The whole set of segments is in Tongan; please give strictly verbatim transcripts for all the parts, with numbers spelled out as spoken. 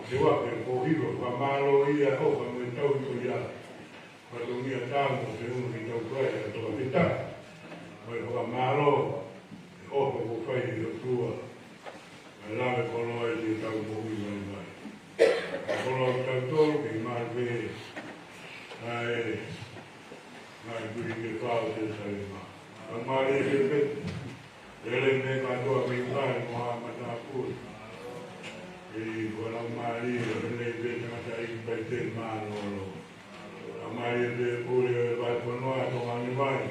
Te u ʻoatu ʻa e hiva fakamālō ʻi he ʻofa mo e tauhi ko ia. Fatongia tāmu se unu ki tau kai ʻa e toka pita. Mo e fakamālō, ʻa e ʻofa kuo fai ʻe he ʻOtua. ʻA e lave koloa ʻi he tau moʻui mai mai. ʻA e koloa ʻo tautolu ke malu pē ʻa e ngaahi tui ke pau te salima. Ka mālie pē pē. Lele me kātoa mei Upale mo Haʻa Matāpule. ʻI he laumālie, lele pē tangataʻeiki Paipeli Mālōlō. Laumālie pē pule ʻo e Vahefonua Tonga ni mai.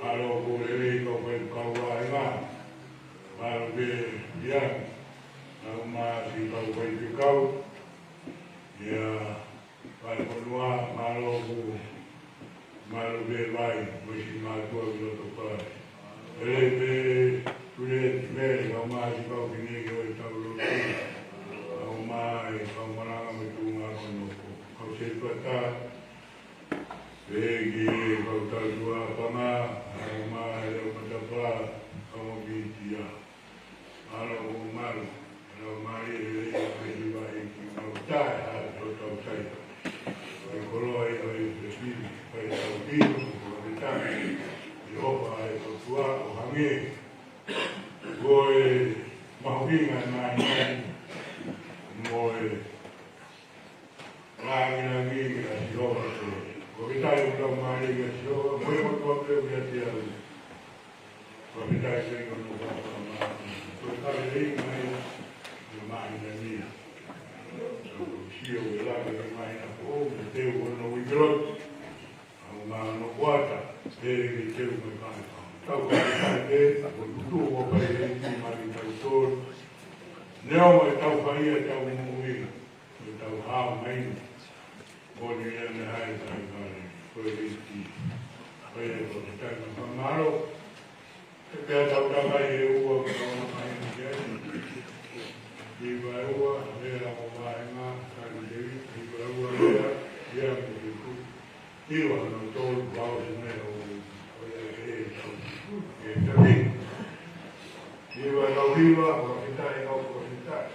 Mālō pule lelei kau faifekau ʻa e ngā. Mālō pē ia. Nau mā si kau faifekau. Ia, Vahefonua, mālō pule. Mālō pē vai, mo e siʻi mātuʻa ki loto pale. Lele pē, pule ti mele, kau mā si kau fefine ki ʻo e tau lotu. Kau mā e, kau malanga mo e tuʻunga ko noko. Kau se pata, pehē ki he kau tau tua panga, kau mā e leo matapā, kau mā mītia. Mālō ʻo malu, ʻa e laumālie lelei ʻa e hiva ʻEiki mau tae ʻa e tau sai. ʻE koloa ʻi ʻo e pepini, ʻa e tau tino, ʻo e tane, ʻi ʻofa ʻa e ʻOtua ʻo hangē. Ko e mahuʻinga ʻa e māhina ni, mo e Langilangi ʻa Sihova ko e. Ko e kitai ʻoku tau mālie kia Sihova, mo e ʻOtua pē ʻoku ʻiate au. Ko e kitai pē ʻoku nau fakamā. Ko e kale lei mai, ko e māhina ni. Ko e sio ke laka ke māhina ko, me te u ono uike lotu. Au mā no kuata, pere ke te u me kāne. Tau ka kitai pē, ko tutu o pai e ki mai tau tō. Neo mai tau fai e tau moʻui. Ko e tau hao mai ni. Ko ni ia me hai tai kare. Ko e riti. Ko e ko te tai na whamaro. E pea tau takai e ua ko na mai ni ia. Iwa e ua, lea o vaenga, kari te i, iwa e ua, lea, ia mo te ku. Iwa no tolu, vau se mea o, o ia e tau. E tavi. Iwa e tau iwa, ko e tai, ko e tai.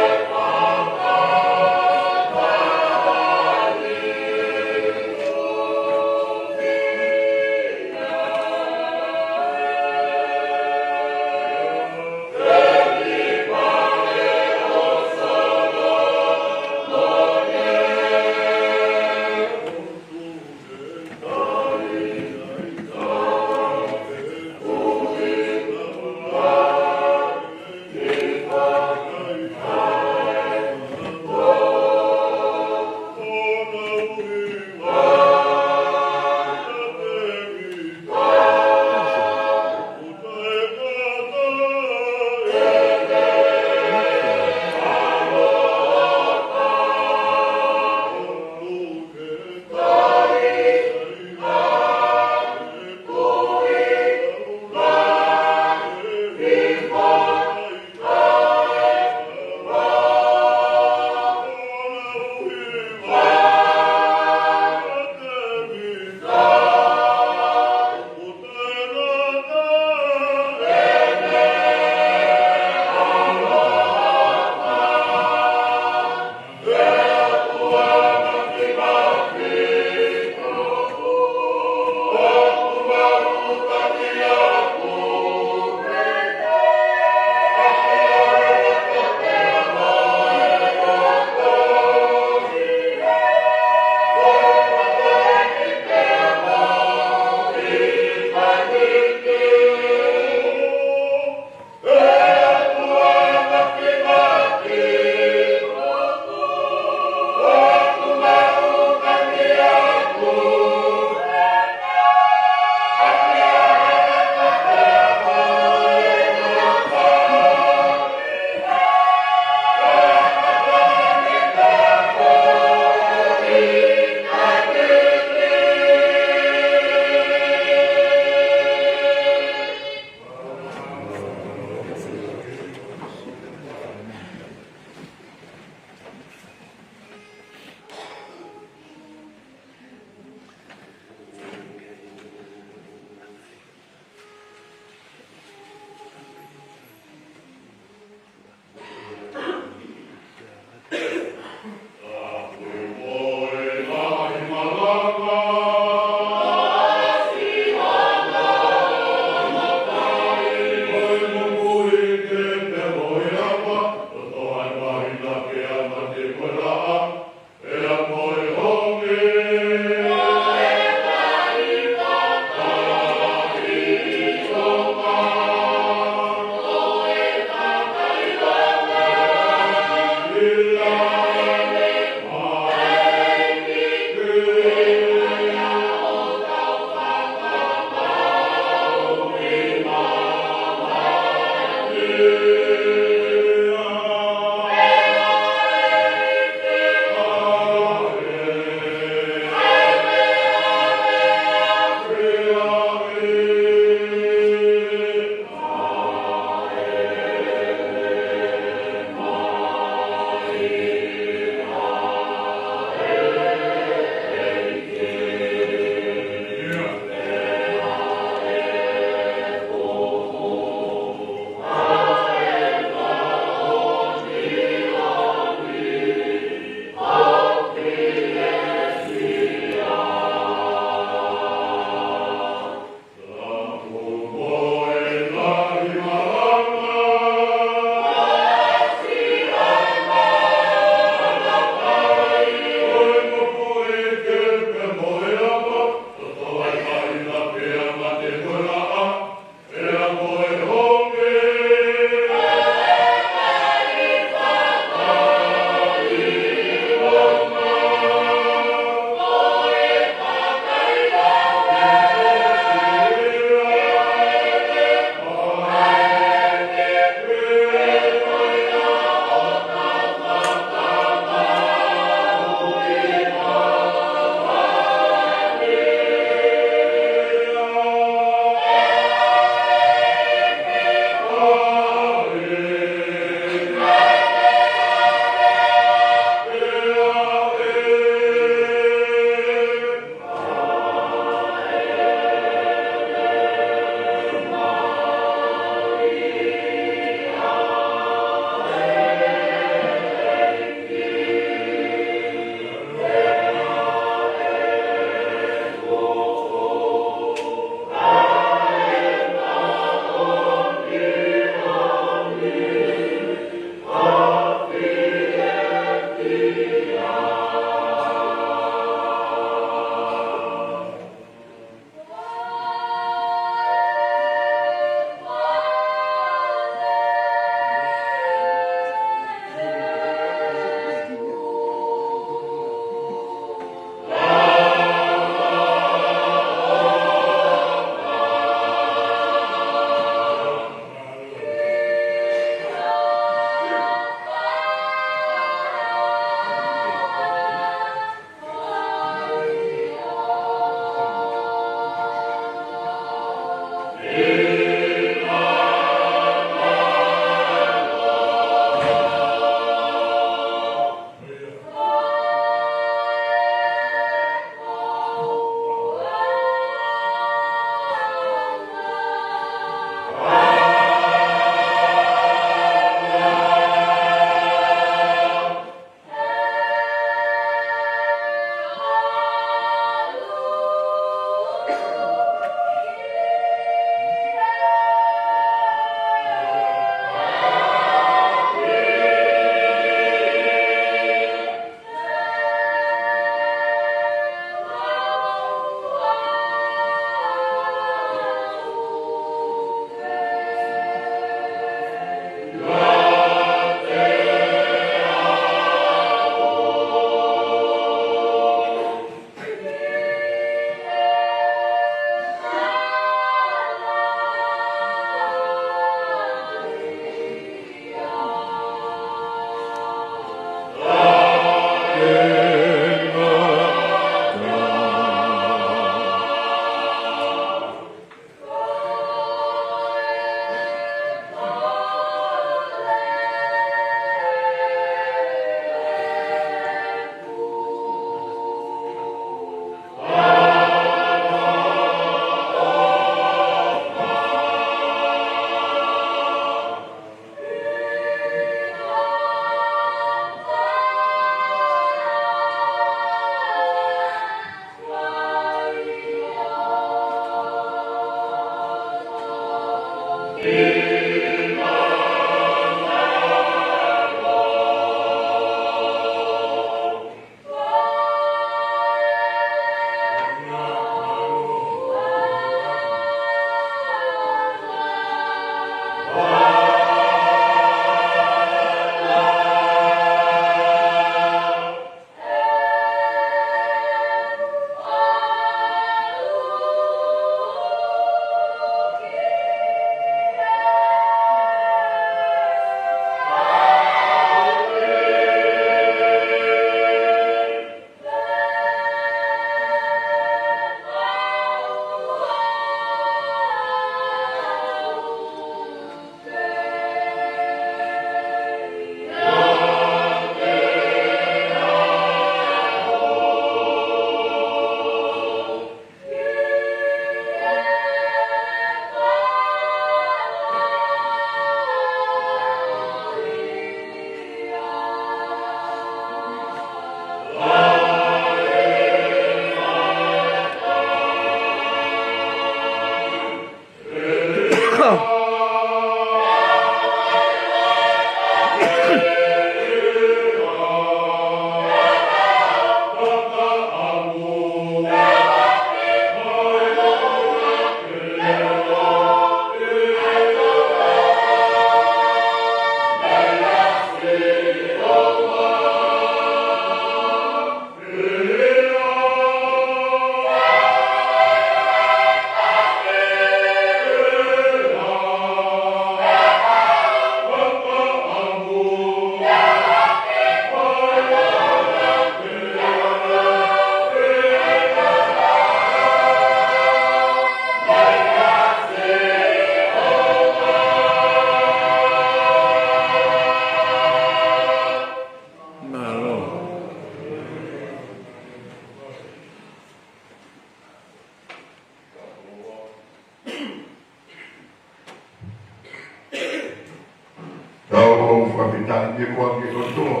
ʻOtua ki he ʻOtua.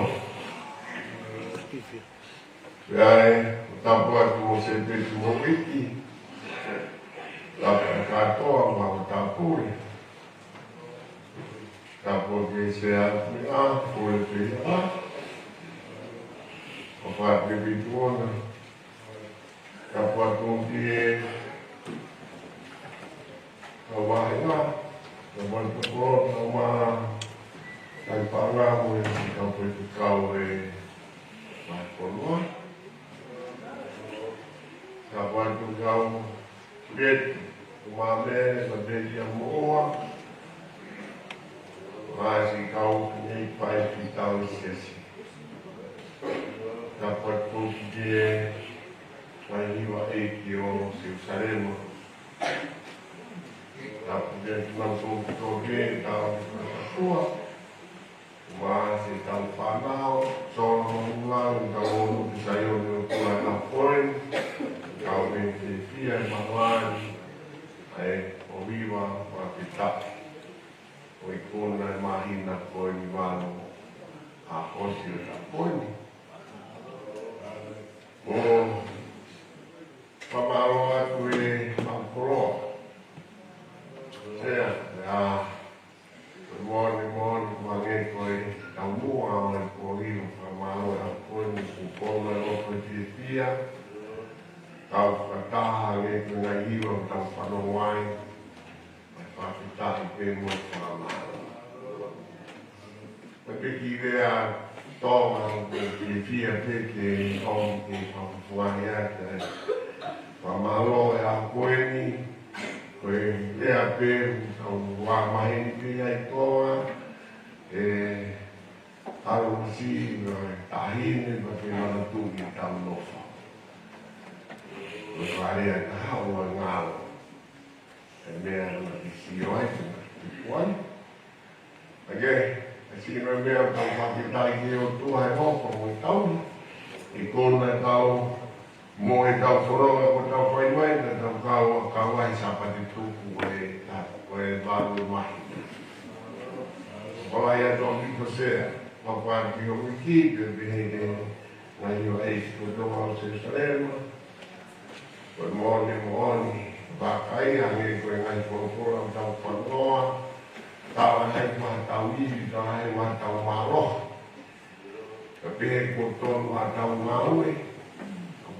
Pea ʻe, ʻo tapu atu mo Sēpesi mo ʻIki. Tapu atu kātoa mo e tapu ē. Tapu ki he Sea ʻa e Pule Pehia. ʻO fāpipituona. Tapu atu ki he kau vāhenga, tapu atu ki he kolo, kau mā, kai panga mo e kau pē kau e mai konoa. Tapu atu kau Peti, kau mā Mele, kau Peti ʻa Moʻoa. Mā si kau nei pai ki tau i siasi. Tapu atu ki he Fai hiva ʻEiki ʻo Selusalema. Tapu ki he kinautolu kotoa pē, tau ki he kua. Mā si tau fānau, sola mo ulau, tau ono ki Saione ʻo tua na poen, tau me te fia e mawani, ʻa e ʻoviva, mā pita. ʻO ikuna e māhina ko eni valu ʻa hosi ʻo e taʻu ko eni. ʻO fakamālō atu e mau koloa. Sea, ʻa, ko e moʻoni, moʻoni, ʻoku hangē ko e taumuʻa ʻo e pō ʻo fakamālō ʻa ko eni kuo kona loto fiefia. Tau fakataha hangē ko e ngaahi hiva ʻoku tau fanongo ai. Mai fakafetaʻi pē mo e fakamālō. Mai pē ki he lea Tonga, ʻoku ou fiefia pē ke ʻomi ke fakafofongaʻi ʻaki e fakamālō ʻi he ʻaho ko eni, ko e lea pē ʻoku tau ō maheni pē ai Tonga, ʻe ʻalu masi, ʻe taʻahine, pea ke manatuʻi ʻetau nofo. Ko e fakalea ʻe taha ʻoku ngalo. E meʻa naʻe sio ai, naʻe tuku ai. ʻA ia, ʻa e sino meʻa ʻoku tau fakafetaʻi ki he ʻOtua he hoko mo e tau. ʻI kona e tau, mo e tau foronga ʻoku tau fai mai, naʻa tau kau, kau ai Sāpate tuku e, ko e valu māhina. Palai atu ki he Sea, papa ki ho wiki, pea pehē ki he ngaahi ʻo e ʻEiki kotoa ʻo Selusalema. Ko e moʻoni, moʻoni, vakai ange ko e ngaahi folofola ʻoku tau fanongo, tala hai ʻoku tau ivi, tala hai ʻoku tau mālohi. Ka pehē kuo tonu ʻa e tau ngāue,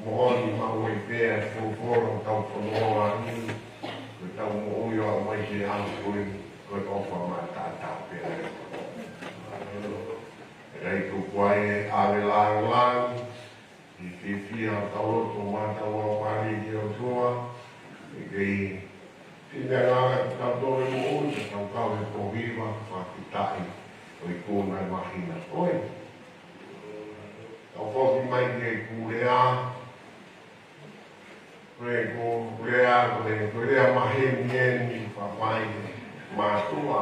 moʻoni maʻu ai pē ʻa e folofola ʻoku tau fanongo ange, ko e tau moʻui ʻo aʻu mai ki he ʻaho ko eni, ko e ʻofa maʻataʻatā pē ʻa e. ʻE ʻikai tuku ai e ʻave lāngilangi, ʻi he fiefia ʻo tau loto mo ʻetau laumālie ki he ʻOtua, ʻe kei finangalo kitautolu e moʻui, ke tau kau he pō hiva, fakafetaʻi, ʻo ikuna e māhina ko ē. Tau foki mai ki he kulea, ko e kulea, ko e kulea maheni eni, fakamai, mātuʻa.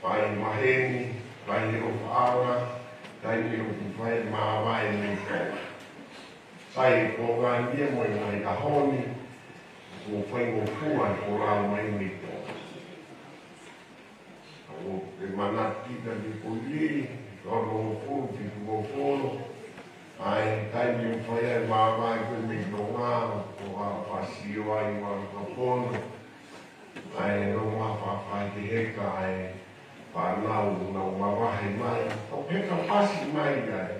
Fai maheni, fai he ʻofaʻanga, taimi ʻoku fai māvae mei Tonga. Sai e konga ni mo e ngaahi ʻaho ni, kuo faingofua e folau mai mei Tonga. ʻOku ou manatu ki he taimi ko eni, onongofulu, fitungofulu, ʻa e taimi ʻoku fai ai e māvae ko ē mei Tonga, ko ha fasi ʻo ai ua ka pono. ʻA e rongo ʻa e faʻahi heka ʻa e fānau ʻoku nau mavahe mai, ʻo heka pasi mai ai.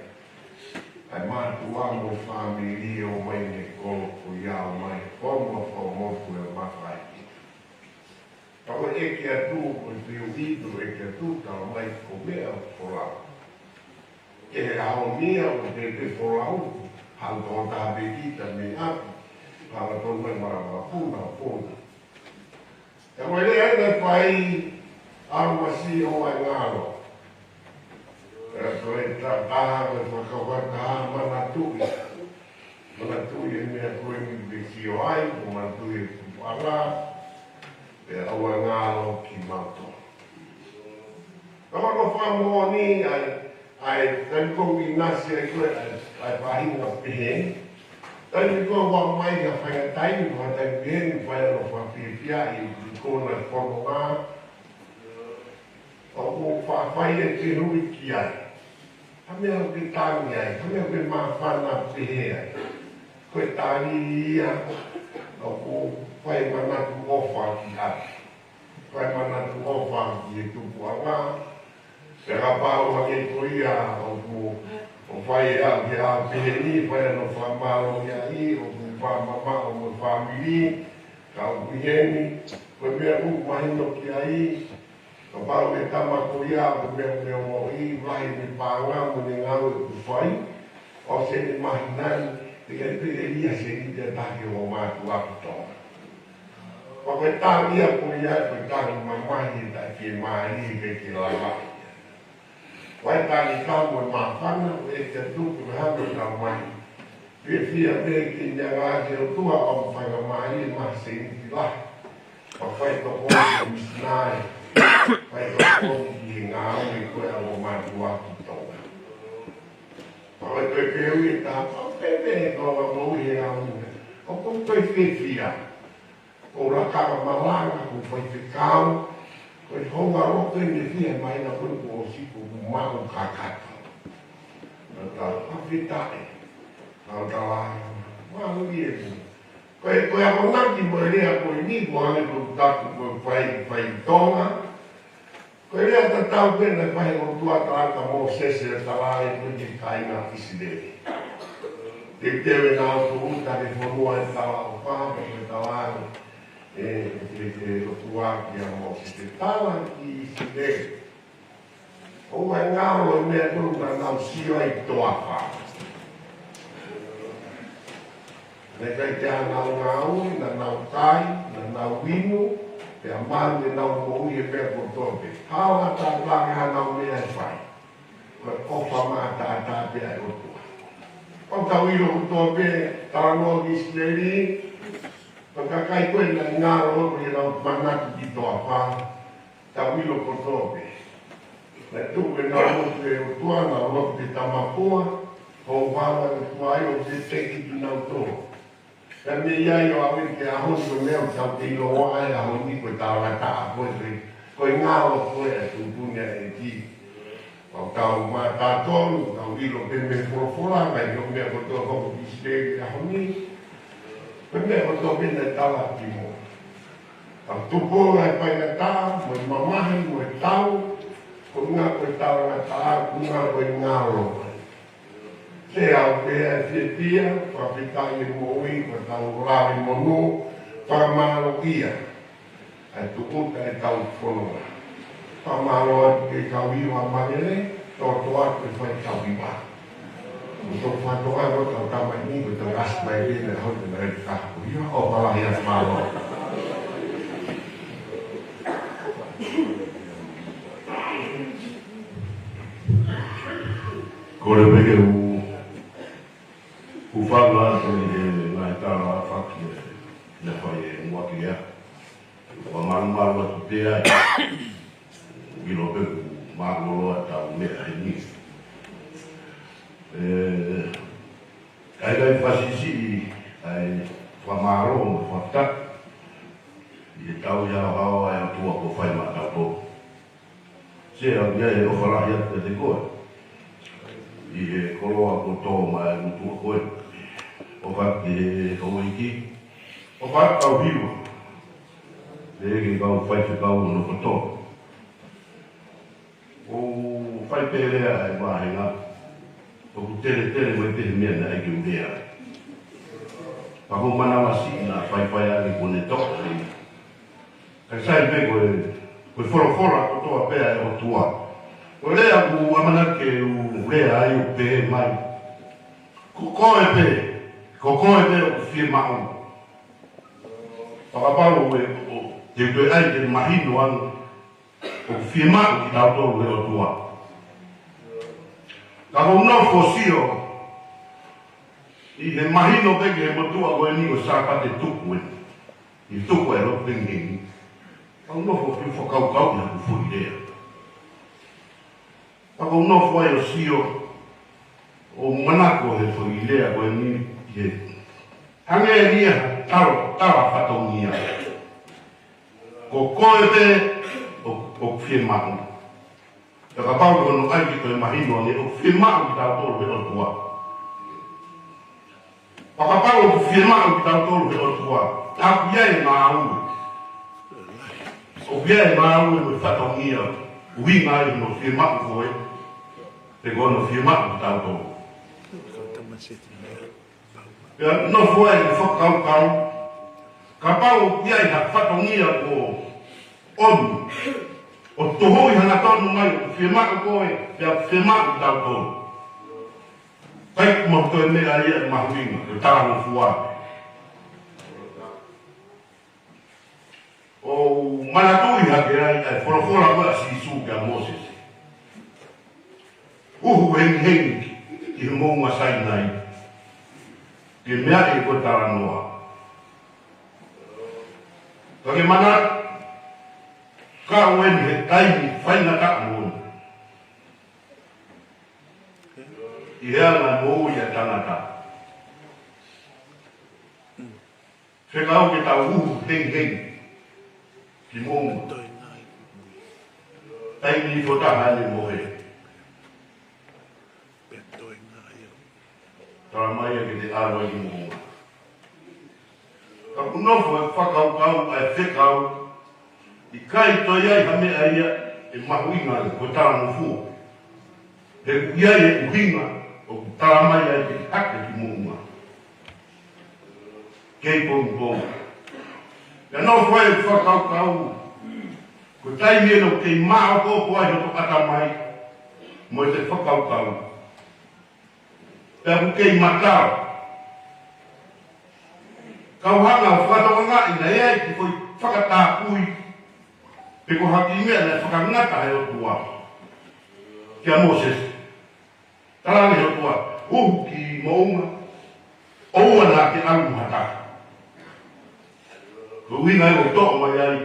ʻA e mātuʻa mo e fāmili ʻo mai ne ko, ko ia ʻo mai, ko mo fo mo ko e mavahe. Ka ko e ʻeke atu, ko e fiu ʻi he ʻeke atu, tala mai ko e meʻa ʻoku folau. Ke he ʻaho ni ʻoku te te folau, hau tō taha pē kita mei ʻapi, hau tō mai mara mara puna, puna. Ka ko e lea ʻa e fai, ʻalu masi ʻo e ngalo. ʻE ko e ta-, taha, ko e fakakaukau taha, manatuʻi. Manatuʻi e meʻa ko eni ʻoku te sio ai, ko e manatuʻi e kupuʻanga, pea ʻoua ngalo kimautolu. Ka ko e fakamoʻoni ʻa e, ʻa e taimi ko ē ʻinasi ai ko ē, ʻa e, ʻa e faʻahinga pehē. Taimi ko ē ʻoku ʻomai ha faʻahinga taimi, ko ha taimi pehē ni fai ʻa e fakafiefia ʻi, ʻi kona e fononga. ʻoku ou faʻa fai ʻeku hui ki ai. Ko e meʻa ʻoku ke tangi ai, ko e meʻa ʻoku ke māfana pehē ai. Ko e tali ia, ʻoku ou fai manatu ʻofa ki ai. Fai manatu ʻofa ki he tupuʻanga. Pea kapau ʻoku hangē ko ia ʻoku, ʻoku fai ʻe au ki he ʻaho pehē ni, fai hono fakamālō ki ai, ʻoku fakamamaʻo mo e fāmili, ka ʻoku ʻi heni, ko e meʻa ʻoku mahino ki ai, kapau ʻe tama ko ia, ko e meʻa, meʻa ʻoku ʻi ai, lahi ʻene paʻanga mo ʻene ngāue ʻoku fai, ʻosi ʻene mahino ai, te ke pehē ia sēniti ʻe taha ki hoʻo mātuʻa ʻi Tonga. Pea ko e tangi ia ko ia, ko e tangi mamahi ʻe taha ke mālie ke ke lava ia. Ko e tangi kau mo e māfana, ʻoku ʻikai ke tuku ke hanga ʻo tau mai. Fiefia pē ke ne ala ke ʻOtua ʻo faingamālie maʻa sēniti lahi. Pea fai tokoni ki he misinale. Fai tokoni ki he ngāue ko ia ʻa hoʻo mātuʻa ʻi Tonga. Pea ko e fehuʻi ʻe taha, pea pehē ko e moʻui he ngāue. ʻOku ou fiefia. Ko e lakanga malanga, ko e faifekau, ko e hounga lotu ʻeni ʻe fiha mai na ko e kuo ʻosi kuo maʻu kakato. Naʻa tau fakafetaʻi, naʻa tau maʻu ʻi he. Ko e, ko e akonaki mo e lea ko eni, ko e ʻuhinga ko e taku ko e fai, fai Tonga, ko e lea tatau pē naʻe fai ʻe he ʻOtua kia Mōsese ʻo tala ange ko e ki he kāinga ʻIsileli. Teuteu ʻenau tūʻuta ki he fonua ʻo e talaʻofa, ko e tala ange ʻe, ʻe, ʻe he ʻOtua kia Mōsese, tala ki ʻIsileli. ʻOua ʻe ngalo he meʻa ko ē naʻa nau sio ai ʻi he toafa. Naʻe ʻikai ke ʻi ai haʻanau ngāue, naʻa nau kai, naʻa nau inu, pea maʻu ʻenau moʻui he meʻa kotoa pē. Hala taha ke ʻi ai haʻanau meʻa ʻe fai. Ko e ʻofa maʻataʻatā pē ʻa e ʻOtua. ʻOku tau ʻilo kotoa pē, talanoa ki ʻIsileli, ko e kakai ko ē naʻe ngalo ʻi heʻenau manatu ki he toafa. Tau ʻilo kotoa pē. Naʻe tuku ʻenau lotu ki he ʻOtua, nau lotu ki he tamapua, hoʻo vala ʻOtua ʻoku te teki kinautolu. Pea mei ai ʻo aʻu ki he ʻaho ni ko e meʻa ʻoku tau kei ʻiloa ai he ʻaho ni ko e talangataʻa ko ē, ko e ngalo ko ē ʻa e tupuʻanga ʻa e ʻEiki. ʻOku tau mātā tonu, tau ʻilo pē mei he folofola, ngaahi ʻo e meʻa kotoa ʻoku ʻi ʻIsileli he ʻaho ni. Ko e meʻa kotoa pē naʻe tala ki mo. Tau tupu ʻa e faingataʻa, mo e mamahi, mo e tau, ko e ʻuhinga ko e talangataʻa, ko e ʻuhinga ko e ngalo. Te au pē ʻa e fiefia, fakafetaʻi e moʻui, ko e tau lave monū, fakamālō ia. ʻA e tūʻuta ʻetau fononga. Fakamālō atu ki he kau hiva Manele, tōtōatu e fai kau hiva. Mo e tau fatongia ʻo e kau tama ni, mo e tau kasi mai pē, mo e hau te nai ka ko ia, ʻofa lahi atu mālō. Kole pē ke u, u fanga atu ʻi he ngaahi tala faki ʻe, naʻe fai ʻe Muakia. Ua malu malu atu pē ai. ʻIlo pē ʻoku mālōlō ʻetau meʻa heni. ʻE, ʻikai ke u fakasiʻisiʻi, ʻa e fakamālō mo e fakafetaʻi. ʻI he tau ia hao ʻa e ʻOtua kuo fai maʻatautolu. Sea, ʻoku ʻi ai e ʻofa lahi atu kiate koe. ʻI he koloa kuo tō mai ʻa e motuʻa ko ē. ʻOfa ki he kau ʻeiki. ʻOfa ki he kau hiva. Pehē ki he kau faifekau hono kotoa. ʻOku ou fai pē lea ʻa e vāhenga. ʻOku teletele mai pē he meʻa naʻe ʻikai ke u lea. Ka ko e manavasiʻi naʻa faifai ange kuo ne toʻo. Kae sai pē ko e, ko e folofola kotoa pē ʻa e ʻOtua. Ko e lea ʻoku ou ʻamanaki ke u lea ai ʻoku pehē mai. Ko koe pē, ko koe pē ʻoku fiemaʻu. Fakapapau ʻoku, ʻo, te u toe ʻai ke mahino ange ʻoku fiemaʻu kitautolu ʻe he ʻOtua. Ka ʻoku ou nofo ʻo sio, ʻi he mahino pē ki he motuʻa ko eni ʻo Sāpate tuku ē. ʻI tuku e lotu pē ʻi heni. Ka ʻoku ou nofo ʻo fakakaukau ʻi haʻaku foʻi lea. Ka ʻoku ou nofo ai ʻo sio, ʻo manako he foʻi lea ko eni ʻi he. Hangē ia ha tala, tala fatongia. Ko koe pē ʻoku, ʻoku fiemaʻu. Pea kapau ko hono ʻai ke toe mahino ange ʻoku fiemaʻu kitautolu ʻe he ʻOtua. Pea kapau ʻoku fiemaʻu kitautolu ʻe he ʻOtua, ʻoku ʻi ai e ngāue. ʻOku ʻi ai e ngāue mo e fatongia, ʻuhinga ai hono fiemaʻu ko ē, pe ko hono fiemaʻu kitautolu. Pea nofo ai e fakakaukau, kapau ʻoku ʻi ai ha fatongia kuo ʻomi, ʻo tohoʻi hangatonu mai ʻoku fiemaʻu ko ē, pea fiemaʻu kitautolu. ʻIkai ke maʻu toe meʻa ia ʻe mahuʻinga, ko e talangofua. ʻOku ou manatuʻi hake ai ʻa e folofola ko ē ʻa Sīsū kia Mōsese. Uhu hengihengi ki he moʻunga Sainai, ke meaʻi ko e talanoa. Ka ke manatu, ka ʻoku ʻi ai e taimi faingataʻa moʻoni ʻi he anga moʻui ʻa e tangata. Fekau ke tau uhu hengihengi ki moʻunga. Taimi foʻi taha ʻe mohe. Tala mai ia ke te ʻalu ai ki moʻunga. Ka ʻoku nofo e fakakaukau ʻa e fekau, ʻikai toe ʻi ai ha meʻa ia ʻe mahuʻinga ai ko e talangofua. He ʻoku ʻi ai e ʻuhinga ʻoku tala mai ai ke hake ki moʻunga. Kei pongipongi. Pea nofo ai e fakakaukau, ko e taimi ʻeni ʻoku kei māʻopoʻopo ai hoto ʻatamai mo ʻete fakakaukau. Pea ʻoku kei matau. Kau hanga ʻo fakatokangaʻi naʻe ʻi ai e kiʻi foʻi fakatapui, pe ko ha kiʻi meʻa naʻe fakangata ʻe he ʻOtua kia Mōsese. Talaange ʻe he ʻOtua, uhu ki moʻunga, ʻoua naʻa ke ʻalu mo ha taha. Ko e ʻuhinga ia ʻoku toʻo mai ai,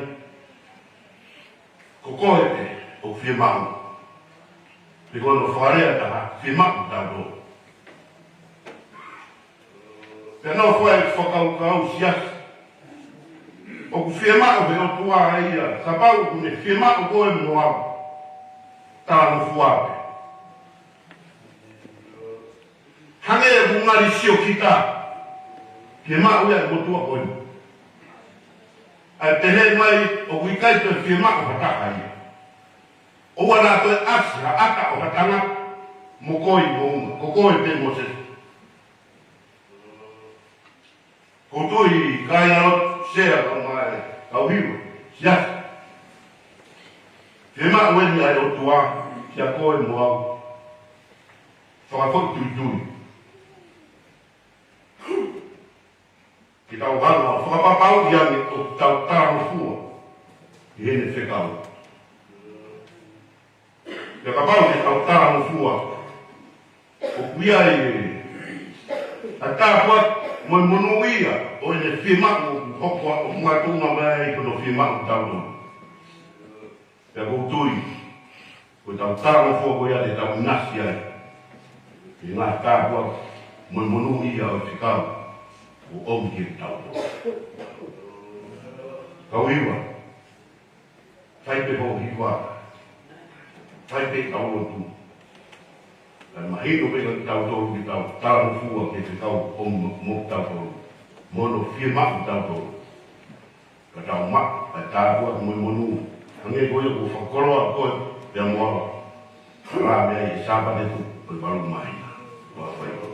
ko koe pē ʻoku fiemaʻu. Pe ko hono fakalea ʻe taha, fiemaʻu kitautolu. Pea nofo ai e fakakaukau, siasi. ʻOku fiemaʻu ʻe he ʻOtua ia, kapau ʻoku ne fiemaʻu koe mo au. Talangofua pē. Hangē ʻoku ngali siokita ke maʻu ia ʻe he motuʻa ko eni. ʻA e pehē mai ʻoku ʻikai toe fiemaʻu ha taha ia. ʻOua naʻa toe ʻasi ha ʻata ʻo ha tangata mo koe ʻi moʻunga, ko koe pē Mōsese. Ko e tui kāinga lotu, sea, kae ʻumaʻā e kau hiva, siasi. Fiemaʻu eni ʻa e ʻOtua kia koe mo au. Fakafoʻituitui. Ke tau hanga ʻo fakapapauʻi ange ʻoku tau talangofua ʻi heʻene fekau. Pea kapau te tau talangofua, ʻoku ʻi ai ʻa e tāpuaki mo e monūʻia ʻo ʻene fiemaʻu ʻoku hoko ʻo makatuʻunga mai ai hono fiemaʻu kitautolu. Pea ʻoku ou tui, ko ʻetau talangofua ko ia te tau ʻinasi ai ʻi he ngaahi tāpuaki mo e monūʻia ʻo e fekau kuo ʻomi kiate kitautolu. Kau hiva, fai pē hoʻo hiva, fai pē ʻetau lotu. Kae mahino pē kiate kitautolu ke tau talangofua ki he fekau ʻoku ʻomi mo kitautolu, mo hono fiemaʻu kitautolu. Ka tau maʻu ʻa e tāpuaki mo e monū. Hangē ko ia kuo fakakoloa koe pea mo au. Ka lave ai e Sāpate Tupu ʻo e valu māhina. Ua fai ʻo.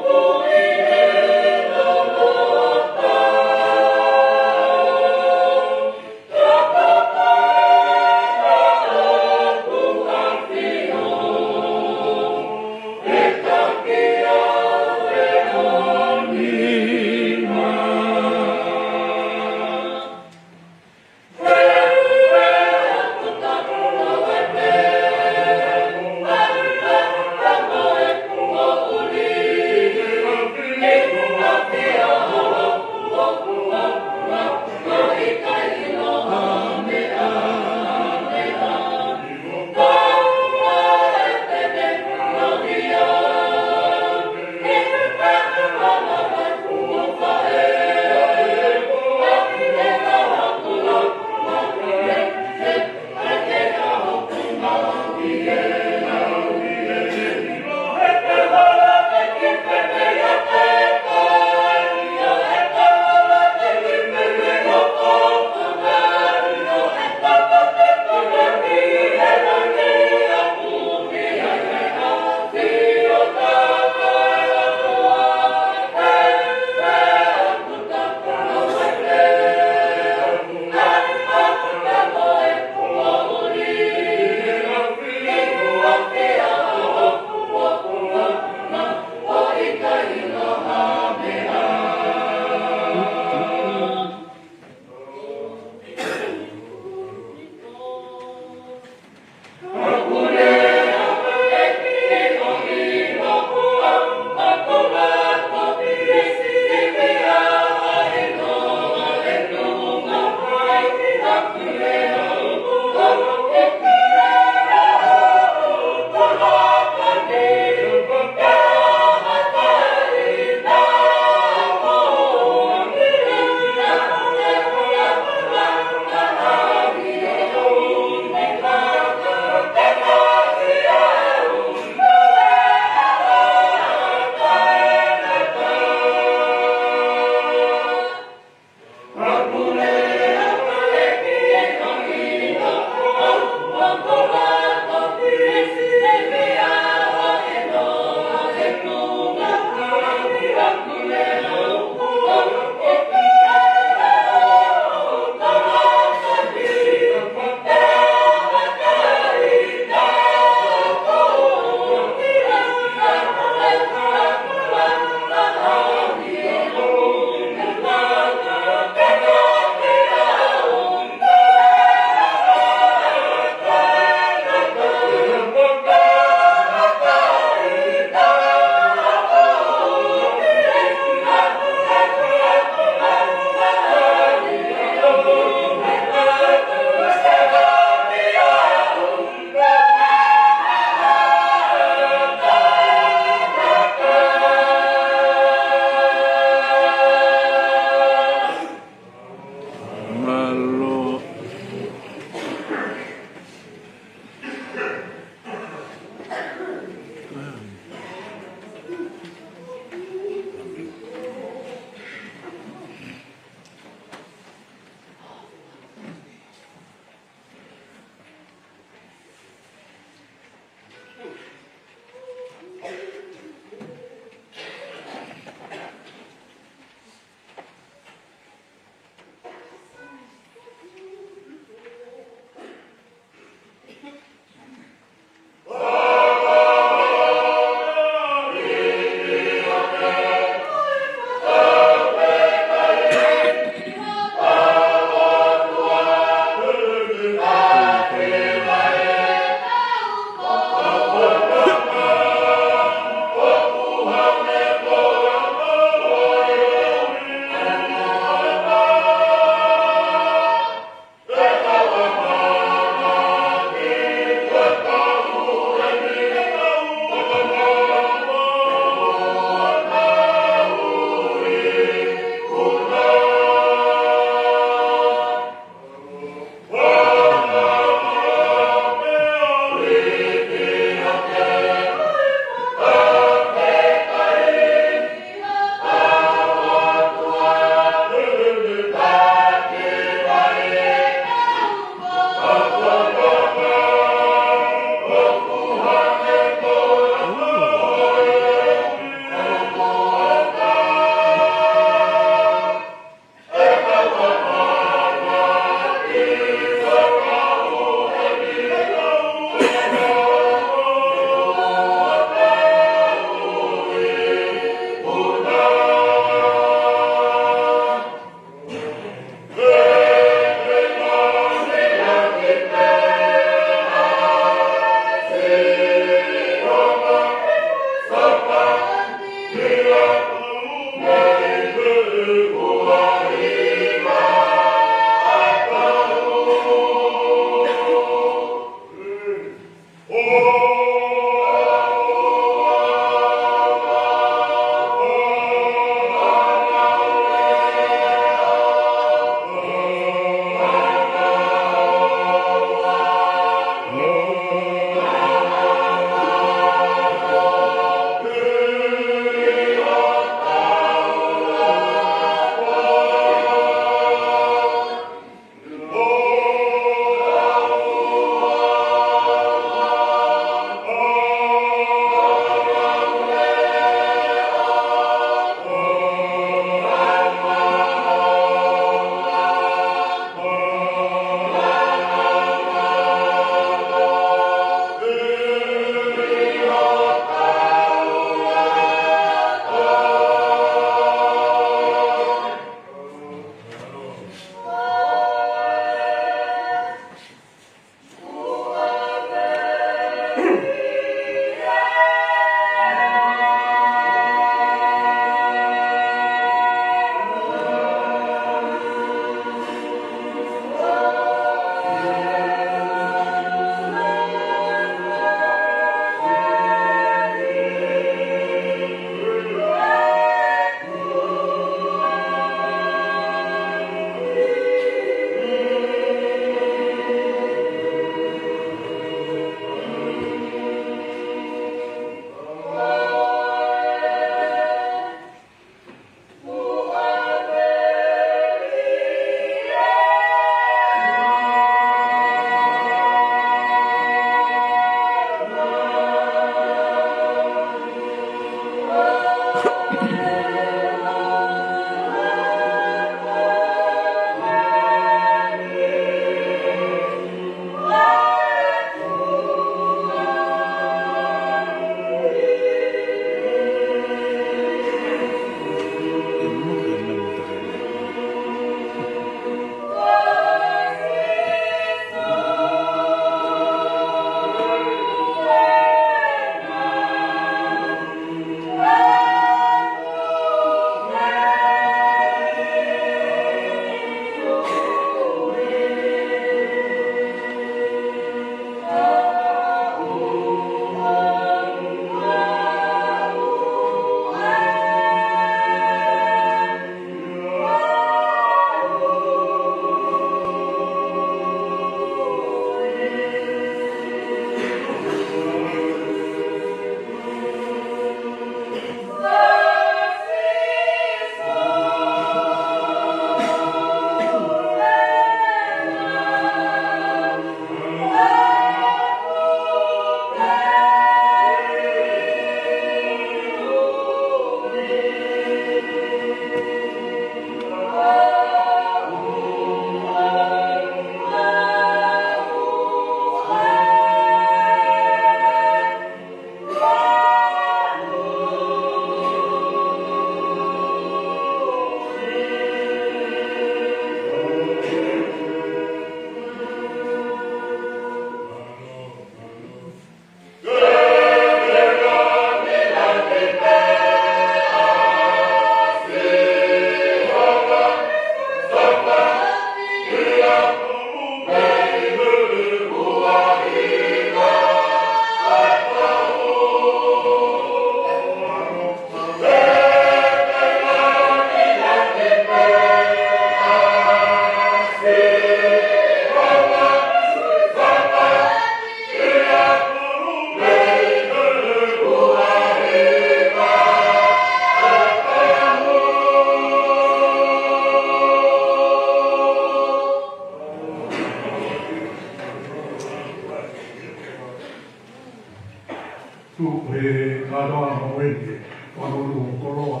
Tuʻu he kātoanga mo eni, ʻo ʻalu ʻo koloa,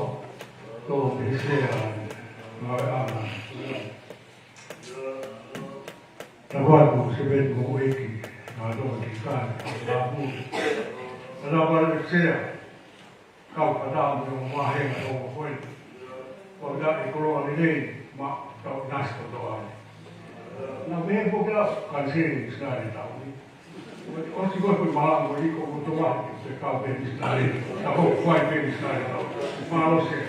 tō pē he sea, ngāue ʻana. Tapu atu, Seveni mo e ʻEiki, ngā toa ki kāne, ngā pū. Ka tau pale sea, kau ka tau mo e mahe ngā tō koe. Kau ia e koloa lelei, ma, tau nasi kotoa. Nā me ko kia, kan se, sāne tau ni. ʻOsi ko e malango ʻi ko ʻo toa, ke kau pē misinale, ka ko fai pē misinale tau. Mālō sea.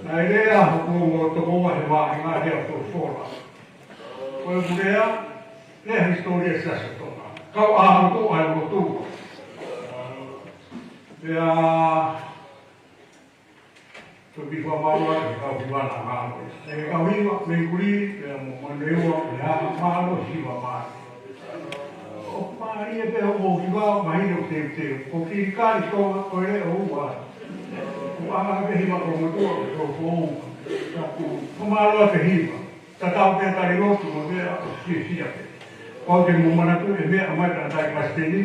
Naʻe lea hoku ongo tokoua he vāhenga he ʻaho folofola. Ko e lea, lea hisitōlia Siasi ʻo Tonga. Kau ʻaho ko ʻaho ko tō. Pea, ko e pīkō mālō ʻa e kau hiva naʻa ngalo. ʻE kau hiva, mei Kulī, pea mo Manurewa, pea ngalo hiva mai. ʻOku mālie pē hoʻo hiva, mahino teuteu. Ko Kilikali Tonga, ko e leʻo ua. Ko ʻanga pē hiva ko motuʻa, ko e foʻou. Ka ko, ko mālō pē hiva. Tatau pē tali lotu mo meʻa ʻo fiefia pē. Kau ke mo manatu e meʻa mai ka tai pasiteni,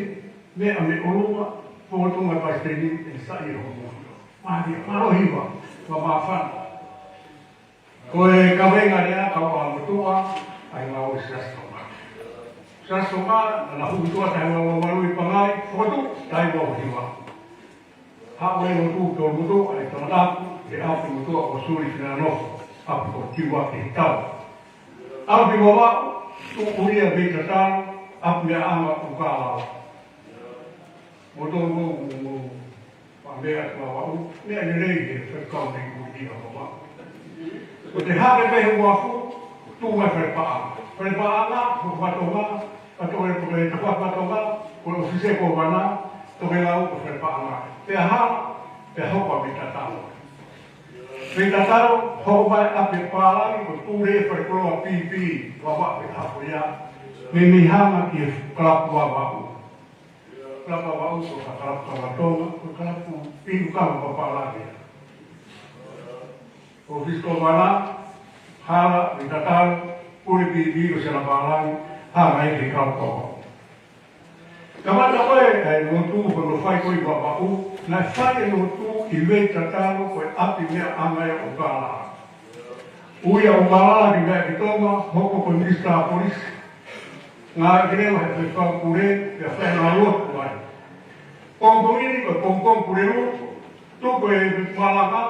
meʻa mei ʻolunga, fōtunga pasiteni, ʻe sai e homo. Mālie, mālō hiva, ma māfana. Ko e kaveinga lea, kau ʻaho motuʻa, ʻa e ngāue Siasi Tonga. Siasi Tonga, naʻa na hū tuʻa tahi ua ua malu ʻi Pangai, fokotuʻu, tahi ua ua hiva. Haʻu e lotu ki ʻolunga, ʻa e tangata ʻapi, he ʻapi motuʻa ʻo Suli Fina Nofo, ʻapi ko Tiua ke hitau. ʻApi Vavaʻu, tuʻu ia mei Tatalo, ʻapi meʻa ʻanga ʻo Kalao. Mo tō mo, mo, mo, Pea meʻa atu Vavaʻu, meʻa lelei he faifekau nei ʻoku ʻi ʻa Vavaʻu. Ko te hake pē he uafu, tuʻu mai Falepaʻanga. Falepaʻanga, ko Fatonga, Fatonga, ko e Fatonga, ko e ʻofisi Kōvana, Tokelau ko Falepaʻanga. Pea hala, pea hoko ʻa mei Tatalo. Mei Tatalo, hoko mai ʻapi Pālangi, ko e pule falekoloa Pipi, Vavaʻu pē hako ia. Meimei hanga ki he kalapu Vavaʻu. Kalapu Vavaʻu ko e kalapu kava Tonga, ko e kalapu inu kava papālangi. ʻOfisi Kōvana, hala, mei Tatalo, pule Pipi ko Siana Pālangi, hanga ai ke kalapu Vavaʻu. Kamata ko e, ʻa e lotu ko ʻene fai ko ē ʻi Vavaʻu, naʻe fai e lotu ʻi mei Tatalo ko e ʻapi meʻa ʻanga ia ʻo Kalao. Ui ʻa ʻOkalala ki meʻa ki Tonga, hoko ko e Minisitā Polisi. Ngāue ke leva he faifekau pule, pea fai ngā lotu ai. Pongipongi ni ko e pongipongi Pulelulu, tuku e malanga,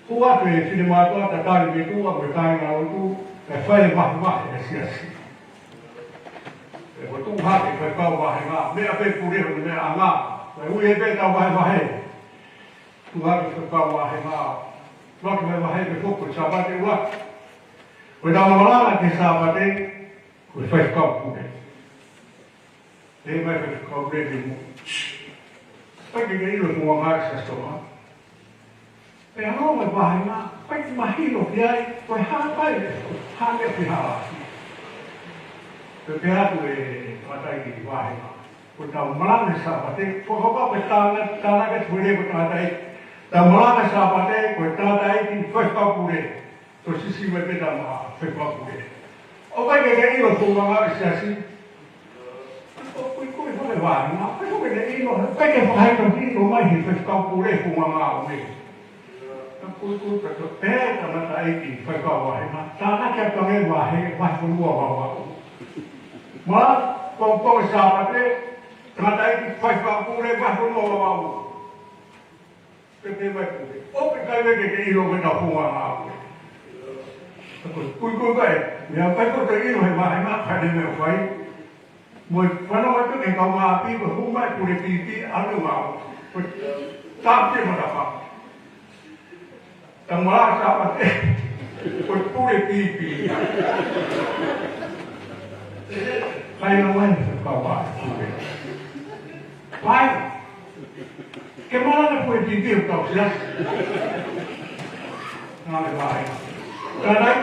hū atu e finemātuʻa tatali mei tuʻa, mo e kāingalotu, pea fai e vahevahe ʻa e siasi. Pea ko e tuʻu hake faifekau vāhenga, meʻa pē pule hono meʻa ʻanga, pea ui e pē tau vahevahe. Tuʻu hake faifekau vāhenga, tuʻu hake vahevahe pē foki ko e Sāpate ua. Ko ʻetau malanga ki he Sāpate, ko e faifekau pule. Pehē mai e faifekau pule ki muʻa. ʻIkai ke ke ʻilo e founga ngāue ʻa e Siasi Tonga. Pea ʻalu e vāhenga, ʻikai ke mahino ki ai, ko e hā mai e, hā mai e hala. Pea pehē atu e tangataʻeiki vāhenga. Ko ʻetau malanga Sāpate, ko e hoko ko e tānaki, tānaki atu e lea ko e tangataʻeiki. ʻEtau malanga Sāpate, ko e tangataʻeiki faifekau pule. Ko e sisi mai pē tama faifekau pule. ʻOku ʻikai ke ke ʻilo e founga ngāue ʻa e siasi. ʻOku ʻikai ko e founga ngāue, ʻikai ke ke ʻilo, ʻikai ke fakahinohino mai he faifekau pule e founga ngāue. Ka ko e, ko e, ka ko e, pehē e tangataʻeiki faifekau vāhenga, tānaki atu ange e vahe, vahefonua Vavaʻu. Mā, ko, ko e Sāpate, tangataʻeiki faifekau pule, vahefonua Vavaʻu. Pehē mai pule. ʻOku ʻikai ke ke ʻilo e founga ngāue. Ka ko e, ko e, ko e, meʻa ʻikai ko e ʻilo he vāhenga, ka ne meʻa fai. Mo e fanongo atu ki he kau ʻapi, ko e hū mai pule Pipi, ʻalu ngāue. Ko e tāpiti matapā. Tau malanga Sāpate, ko e pule Pipi. Kai na mai, kau ʻapi pule. Fai. Ke malanga pule Pipi ʻo kau siasi. Ngāue fai. Ka nai,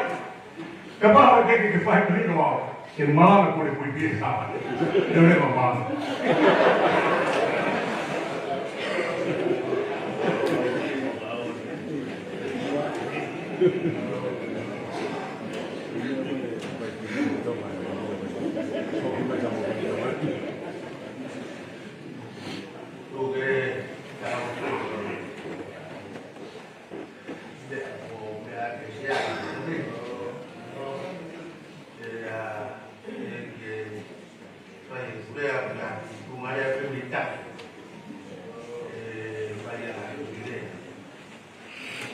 kapau ʻe ʻikai ke ke fai ko hino au, ke malanga pule Pipi he Sāpate. Te u leva malanga. Ni tahi. E, mai a hai ki le.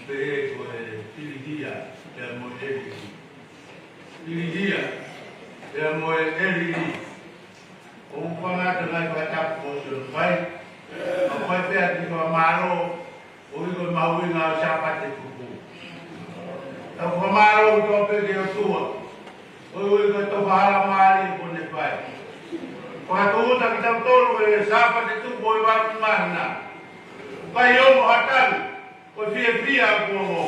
Pe ko e Filihia, pea mo e Elili. Filihia, pea mo e Elili. ʻOku ou fakaʻatā ngai fakatapu ko sio fai. ʻOku fai pea ki fakamālō, ʻoku ʻi ai ko e mahuʻinga ʻo e Sāpate tupu. Tau fakamālō ʻoku tau pē ki he ʻOtua. ʻOku ʻi ai ko e tō fakamālō kuo ne fai. Fakatūʻuta kitautolu he Sāpate tupu ʻo e valu māhina. Fai ʻo mo hatau, ko e fiefia kuo mo.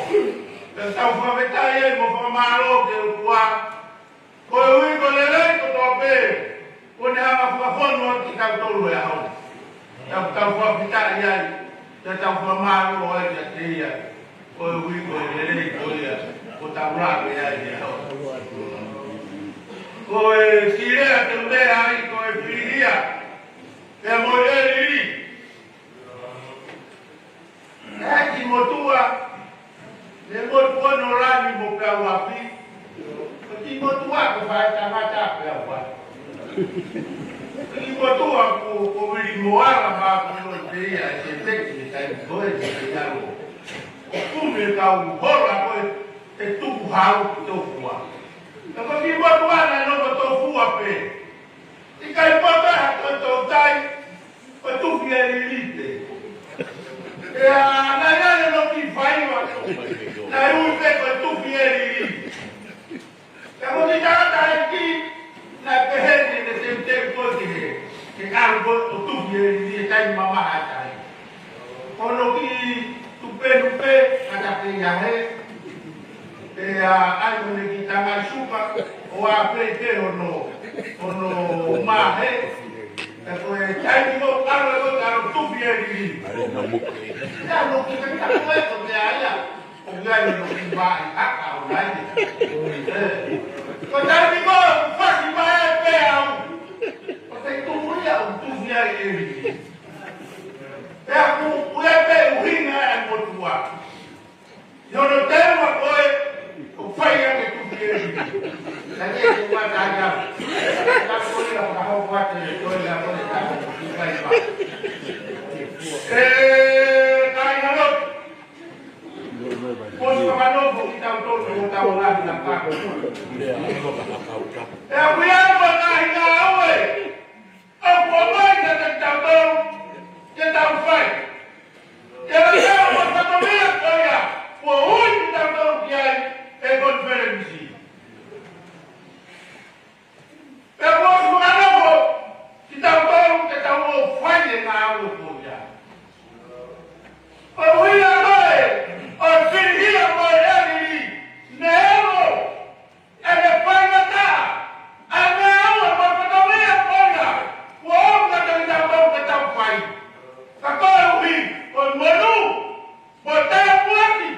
Pea tau fakafetaʻi ai mo fakamālō ki he ʻOtua. Koeʻuhi ko e lelei kotoa pē, kuo ne hanga fakafonu ʻaki kitautolu he ʻaho ni. Tau, tau fakafetaʻi ai, tau, tau fakamālō ai kiate ia. Koeʻuhi ko e lelei ko ia, kuo tau lave ai he ʻaho ni. Ko e kile ʻa e teu lea ai, ko e Filihia, pea mo e Elili. Naʻe ʻi ai e kiʻi motuʻa, ne motuʻa ʻo lani mo peau afi. Ko e kiʻi motuʻa ko e faʻē tangata peau afi. Ko e kiʻi motuʻa ko, ko Vili Moala ma ko lo te ia e te teki e taimi ko ē te te alo. ʻO kumi e kau hola ko ē ʻe tuku hau ki tōfua. Ka ko e kiʻi motuʻa naʻe nofo tōfua pē. ʻIkai pē ha toe toutai, ko e tufi ʻe Elili pē. ʻIa, naʻe ʻi ai ʻene kiʻi faiva. Naʻe ui pē ko e tufi ʻe Elili. Ka ko e kiʻi tangataʻeiki, naʻe pehē ni ʻene teuteu ko ē ki he, ki he ʻalu ko ē ʻo tufi ʻe Elili he taimi mamaha ʻa e tahi. Ko hono kiʻi tupenu pē, ʻata pē ia he. Pea ʻai mo ʻene kiʻi tangai suka, ʻo ʻā pē ke hono, hono mahe. Pea ko e taimi ko ē ʻalu ko ē ʻalu tufi ʻe Elili. Pea no ki ka ka ko e ko te aia. ʻO ia ʻi hono kiʻi vaʻi haka ʻo nai. Ē. Ko e taimi ko ē fasi mai ai peau. Ko e tufi ia ʻo tufi ai ʻe Elili. Pea ʻoku, ʻoku ʻi ai pē ʻuhinga ʻa e motuʻa. ʻI hono teunga ko ē, ʻoku fai ange tufi ʻe Elili. Ka ke tuʻu ʻa taia. Ka ko ia ka hoko atu e toi la ko e ka ko e fai pa. E, kāinga lotu. Ko e fakanofo kitautolu, ko e tau ngaahi na pako. E ʻoku ʻi ai mo e ngaahi ngāue. ʻOku ʻomai kiate kitautolu, ke tau fai. Ke tau fai mo e fatongia ko ia, kuo ui kitautolu ki ai ʻe he konifelenisi. Pea kuo ʻosi fakanofo kitautolu ke tau ō ʻo fai e ngāue ko ia. Ko e ʻuhinga ko ē, ʻo e Filihia mo e Elili, ne ʻomi ʻene faingataʻa, ʻa e meʻa ʻoku ʻomai fatongia ko ia, kuo ʻomi kiate kitautolu ke tau fai. Ka koeʻuhi, ko e monū, mo e tāpuaki,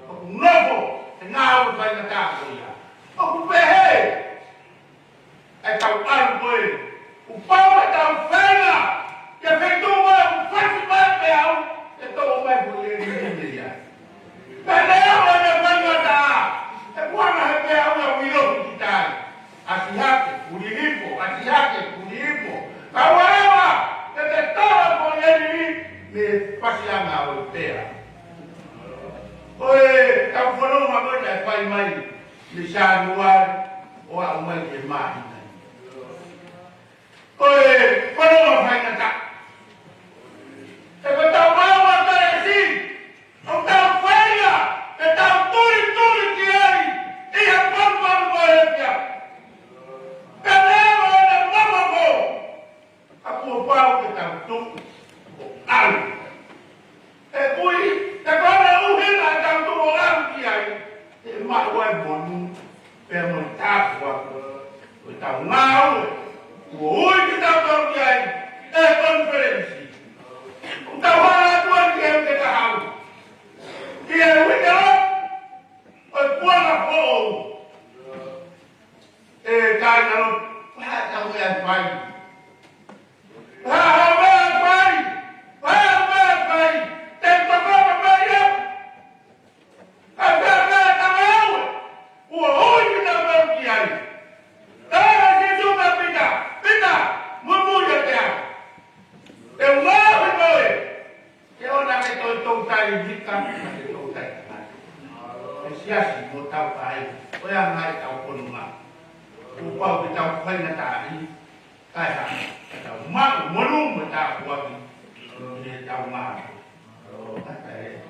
ʻoku nofo he ngāue faingataʻa ko ia. ʻOku pehē ʻa e tau ʻalu ko ē, kuo pau ke tau feinga, ke feituʻu ʻoku fasi mai peau, ke toʻo mai ko e Elili ia. Pea ne ʻomi ʻene faingataʻa, ʻe kuana he peau ia ʻoku ʻilo ki tai. ʻAsi hake, puli hifo, ʻasi hake, puli hifo. Ka ʻoua ʻe ʻeva, ke te toʻo ko e Elili, mei he fasiʻanga ʻo e pea. Ko e tau fononga ko ē naʻe fai mai, mei Sānuali, ʻo aʻu mai ki he māhina ni. Ko e fononga faingataʻa. He ko e tau maama taʻesi, ʻoku tau feinga, ke tau tulituli ki ai, ʻi he panupamu ko e pea. Pea ne ʻomi ʻene mamako, ka kuo pau ke tau tuʻu ʻo ʻalu. ʻE kui, te kona ʻuhinga ʻetau tuʻu ʻo ʻalu ki ai, ʻe maʻu ai monū, pea mo e tāpuaki, ko e tau ngāue, kuo ui kitautolu ki ai, ʻe he konifelenisi. ʻOku tau hala atu ai ki he uike taha ua. Ki he uike lotu, ʻo e puanga foʻou. ʻE kāinga lotu, ko e hā ʻetau meʻa ʻe fai? Ko e hā haʻo meʻa ʻe fai? Ko e hā haʻo meʻa ʻe fai? Te u tokanga pē ia. Ka ko e meʻa ʻa e ngāue, kuo ui kitautolu ki ai. Tala ʻe Sīsū kia Pita, Pita, mo Kai Vika, ke tau tai tangata. Ke siasi mo tau kai. Ko ia ngai tau pononga. Kuo pau ke tau kai na tai. Kai ha. Ke tau mau monu mo tau kuaki. Ke tau mau. Kata e.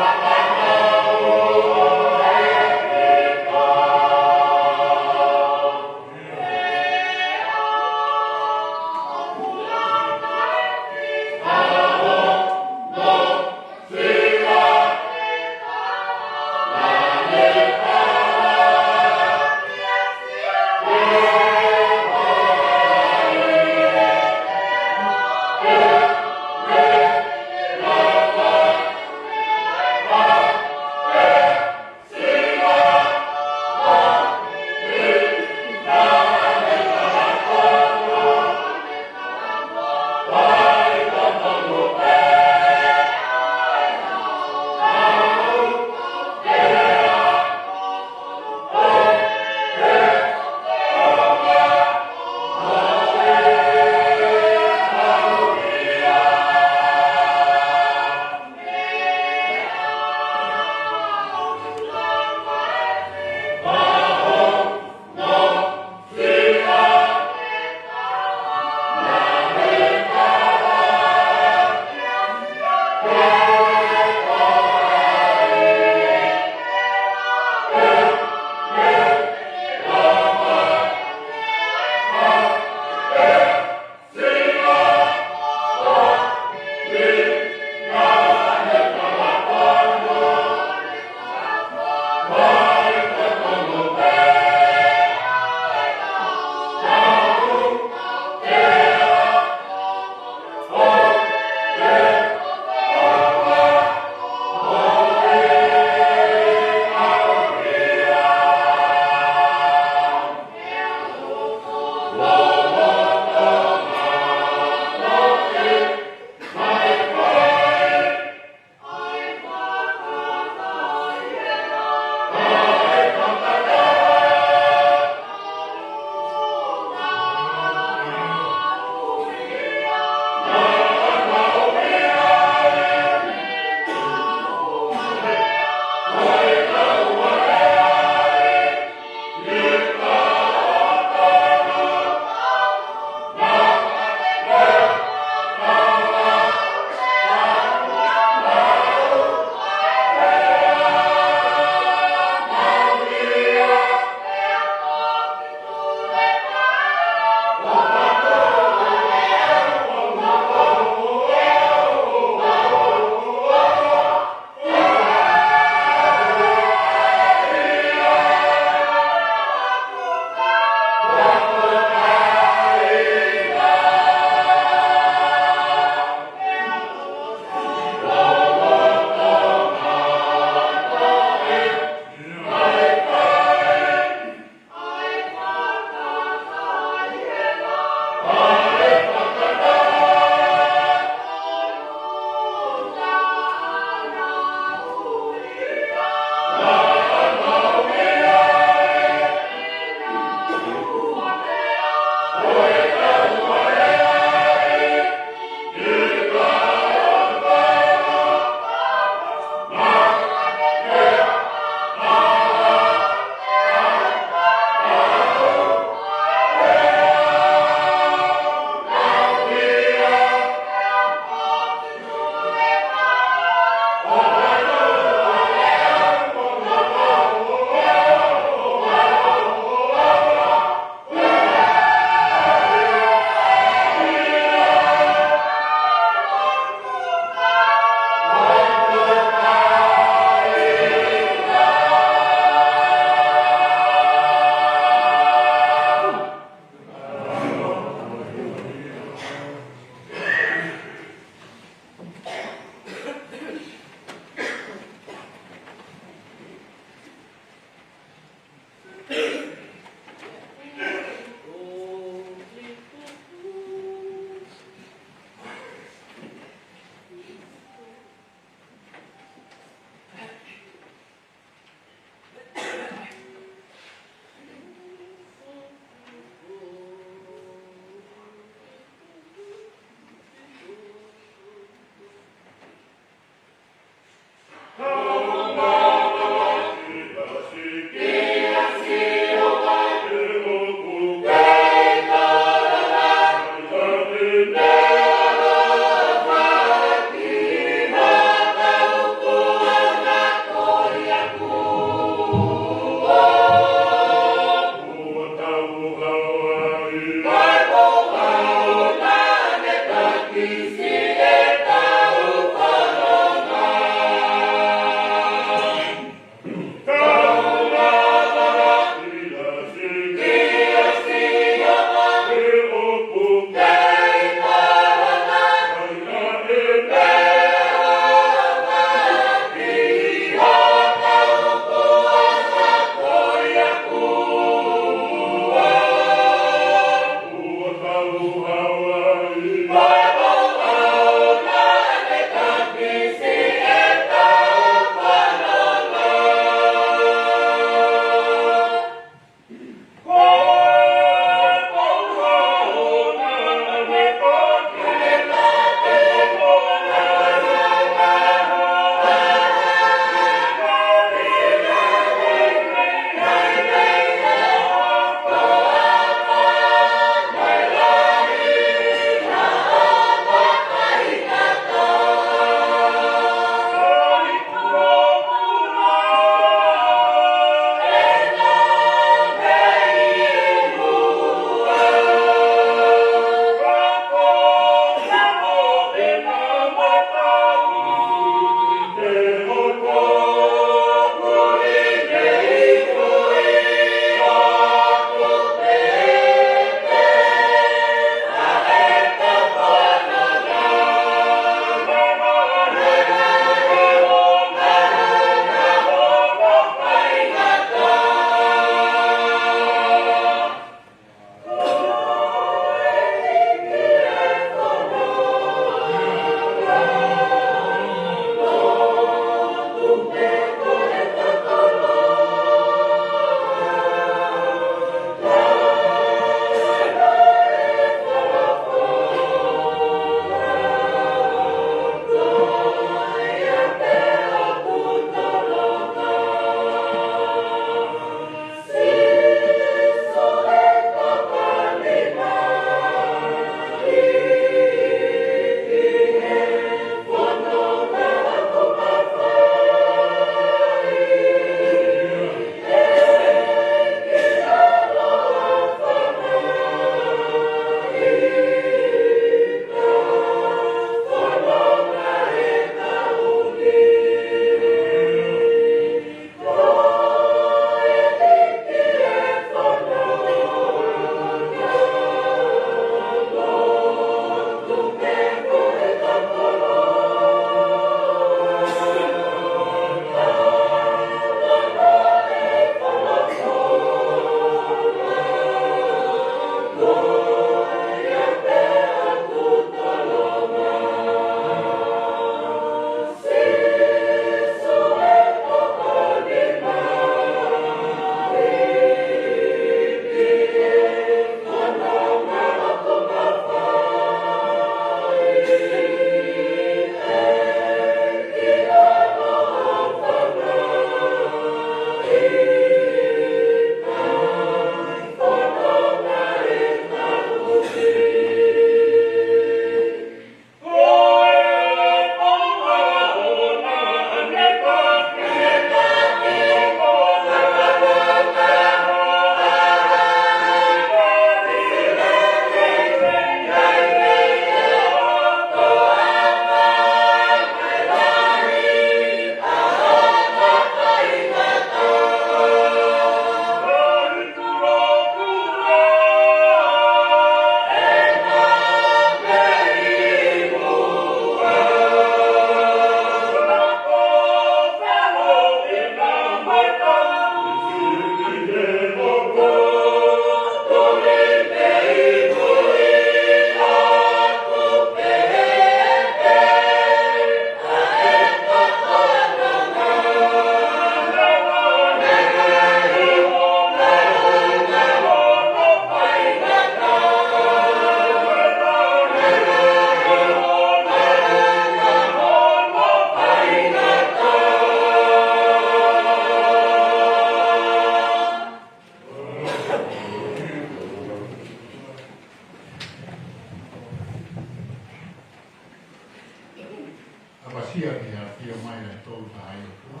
Tau tai ʻOtua,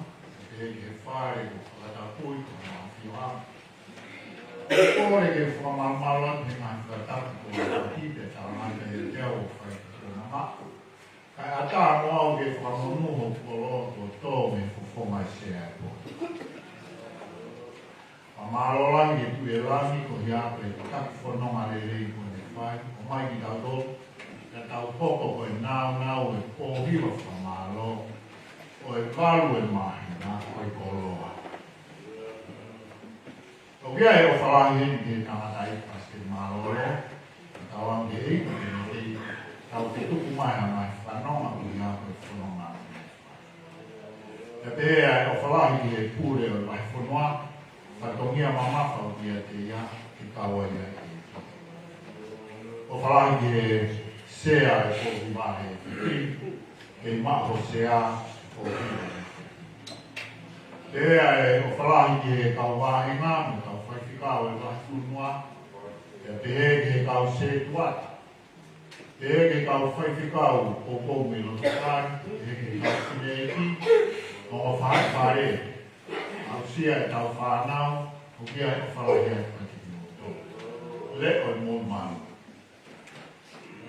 ʻe he fale ʻoku fakatapui ko Mafioa. ʻOku kole ke fakamalumalu atu he ngaahi fakatapu ko e taki te tau ngata e te au ʻo fai ko na ma. Kae ʻatā mo au ke fakamonū hoku koloa kuo tō mei he fofonga ʻo e sea ʻo e pō. Fakamālō lahi ki he Tuʻi ʻo e langi koeʻuhi ko e taki fononga lelei kuo ne fai, ʻo mai kitautolu, ka tau hoko ko e nāunau ʻo e pōhiva fakamālō, ʻo e valu ʻo e māhina, ko e koloa. ʻOku ʻi ai e ʻofa lahi heni ki he tangataʻeiki Pasiteli Mālōlō, ka tau ange ʻi he ʻEiki ke ne kei tau ke tuku mai ʻa e ngaahi fanongo koeʻuhi ko e fononga. Pea pehē ʻa e ʻofa lahi ki he pule ʻo e vahefonua, fatongia mamafa ʻoku ʻiate ia ke kau ai ʻa e ʻEiki. ʻOfa lahi ki he sea ʻo e pōhiva he fiti, ke maʻu ho sea ʻo e pōhiva he fiti. Pehē ʻa e ʻofa lahi ki he kau vāhenga mo e kau faifekau ʻo e vahefonua, pea pehē ki he kau sētuata, pehē ki he kau faifekau ʻoku mei loto kai, pehē ki he kau fineʻeiki, ongo faʻē fale, aʻusia ʻetau fānau, ʻoku ʻi ai e ʻofa lahi atu kiate kimoutolu. Leʻo ʻo e moʻui māʻoniʻoni.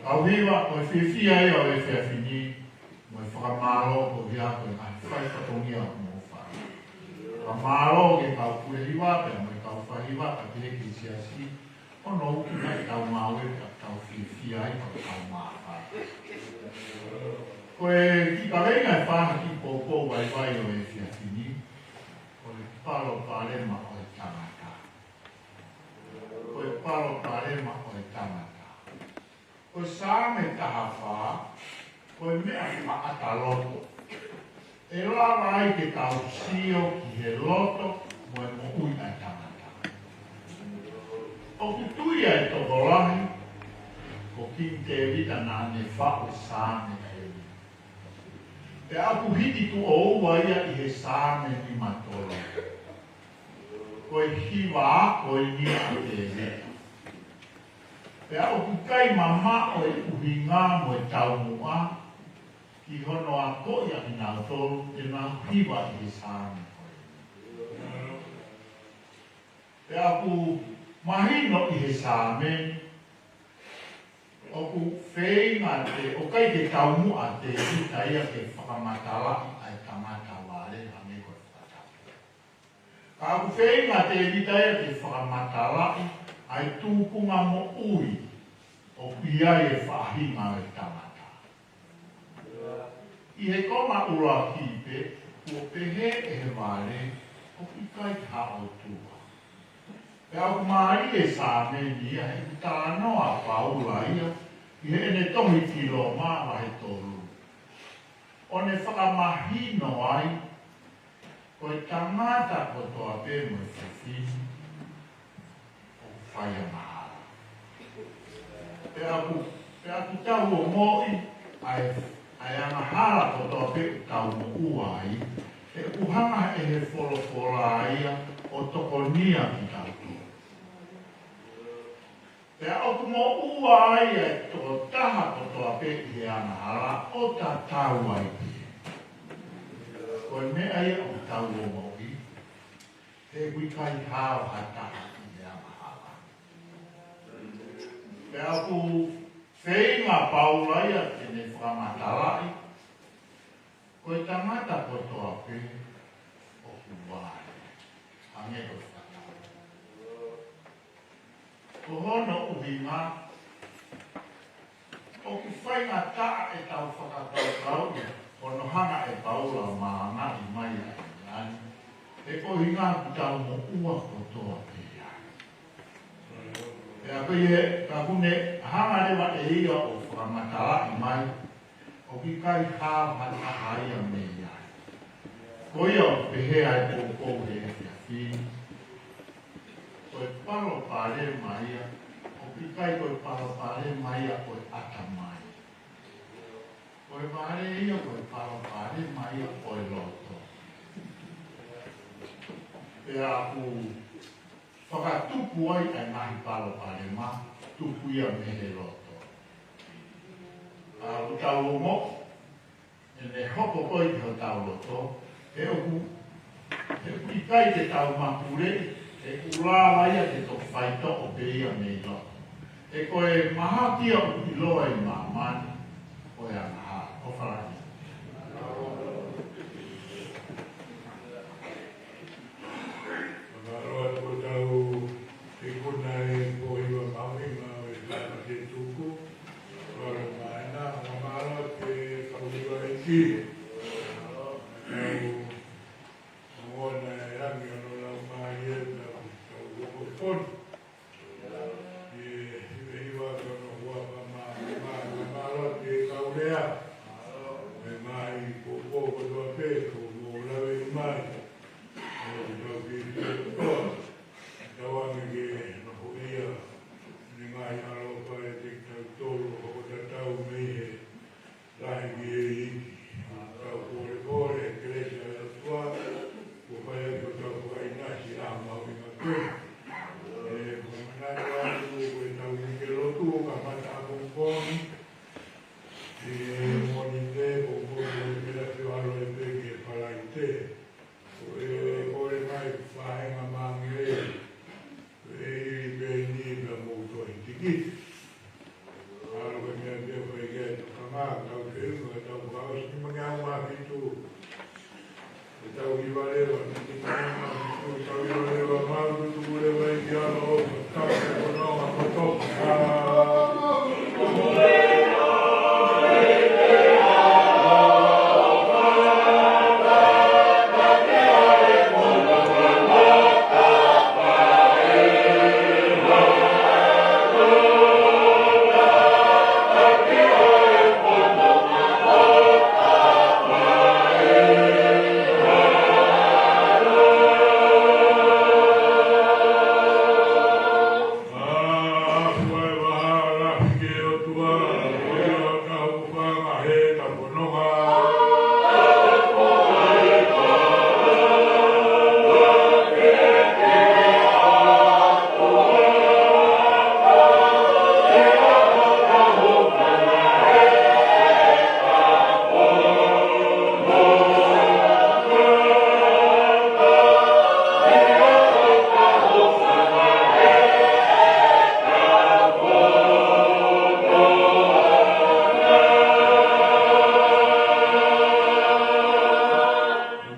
Kau hiva, ko e fiefia ia ʻo e efiafi ni, mo e fakamālō koeʻuhi ko e ngaahi fai fatongia ʻoku mou fai. Fakamālō ki he kau pule hiva, pea mo e kau fai hiva, pea pehē ki he siasi, ʻo nau uki mai ʻetau ngāue, pea tau fiefia ai, pea tau māfana. Ko e kiʻi kaveinga ʻe fā he kiʻi poupou vaivai ʻo e efiafi ni, ko e palopalema ʻo e tangata. Ko e palopalema ʻo e tangata. Ko e Saame taha fā, ko e meʻa fakaʻata loto. ʻE lava ai ke tau sio ki he loto mo e moʻui ʻa e tangata. ʻOku tui ʻa e tokolahi, ko Kingi Tēvita naʻa ne faʻu e Saame ʻe ua. Pea ʻoku hiki tuʻo ua ia ʻi he Saame nima tolu. Ko e hiva ako eni ʻa Tēvita. Pea ʻoku ʻikai mamaʻo e ʻuhinga mo e taumuʻa ki hono akoʻi ʻa kinautolu te nau hiva ʻi he Saame ko eni. Pea ʻoku mahino ʻi he Saame, ʻoku feinga Tē-, ʻoku ʻikai ke taumuʻa Tēvita ia ke fakamatalaʻi ʻa e tangata vale hangē ko e fakatapu. Ka ʻoku feinga Tēvita ia ke fakamatalaʻi ʻa e tūkunga moʻui ʻoku ʻi ai e faʻahinga ʻo e tangata. ʻI he konga ʻuluaki pē, kuo pehē ʻe he vale, ʻoku ʻikai ha ʻOtua. Pea ʻoku mālie e Saame ni ia he ʻoku talanoa ʻa Paula ia, ʻi heʻene tohi ki Loma vahe tolu. ʻO ne fakamahino ai, ko e tangata kotoa pē mo e fefine, ʻoku fai angahala. Pea ʻoku, pea ʻoku tau ongoʻi ʻa e, ʻa e angahala kotoa pē ʻoku tau moʻua ai, ʻoku hanga ʻe he folofola ia ʻo tokonia kitautolu. Pea ʻoku moʻua ai ʻa e tokotaha kotoa pē ʻi he angahala ʻo tatau ai pē. Ko e meʻa ia ʻoku tau ongoʻi, he ʻoku ʻikai hao ha taha ʻi he angahala. Pea ʻoku feinga Paula ia ke ne fakamatalaʻi, ko e tangata kotoa pē ʻoku vale. Hangē ko e fakatapu. Ko hono ʻuhinga, ʻoku faingataʻa ʻetau fakakaukau ia, ko hono hanga ʻe Paula ʻo malangaʻi mai ʻa e meʻa ni, he ko e ʻuhinga ʻoku tau moʻua kotoa pē ia. Pea ko ia, ka ʻoku ne hanga leva ʻe ia ʻo fakamatalaʻi mai, ʻoku ʻikai hao ha taha ia mei ai. Ko ia ʻoku pehē ai e poupou he efiafi ni, ko e palopalema ia, ʻoku ʻikai ko e palopalema ia ʻo e ʻatamai. Ko e vale ia, ko e palopalema ia ʻo e loto. Pea ʻoku fakatupu ai ʻa e ngaahi palopalema, tupu ia mei he loto. Ka ʻoku tau ongoʻi, ʻene hoko ko ē ki hotau loto, he ʻoku, he ʻoku ʻikai ke tau mapule, he ʻoku lava ia ke toki faitoʻo pē ia mei loto. He ko e mahaki ia ʻoku ʻiloa ʻi māmani, ko e angahala. ʻOfa lahi. Mālō atu ko ʻetau ikuna ʻi he pō hiva mahuʻinga ʻo e taʻu ʻe tuku. Mālō mai na, mālō atu ki he kau hiva ʻeiki. Kau ongona e angi ʻo hono laumālie ʻi heʻetau, ʻetau hoko e pō ni. ʻI he hiva, hiva ʻo hono huafa mā, mā, mā, mālō atu ki he kau lea. Mei he ngaahi poupou kotoa pē, kuo mou lave mai. ʻO tau ki he kotoa. Tauange ke nofoʻia ʻene ngaahi ʻaloʻofa ʻiate kitautolu, ʻo hoko tatau mei he lahi ki he iiki. Tau pōlepole, kelesi ʻa e ʻOtua, kuo fai ʻaki hotau fakaʻinasi ʻa e mahuʻinga ko eni. ʻE, ko e manatu atu ko ʻetau ʻi he lotu, kamata ʻapongipongi, ʻi he Mōnite, pongipongi, ko e kelesi ʻo ʻalu ai pē ki he Falaite. Ko e kole mai faʻahinga māngele. Ko e ili pē ni pea mou tohi tikite. ʻAlu ko e meʻa pē fai ki ai e tokanga, tau feʻunga, tau fakaʻosi ni mangi au mā fitu. Ko ʻetau hiva leva, ni ki mangi au mā fitu, tau hiva leva, mālō tuku leva ʻEiki ʻaloʻofa, tau ke kono ma koto.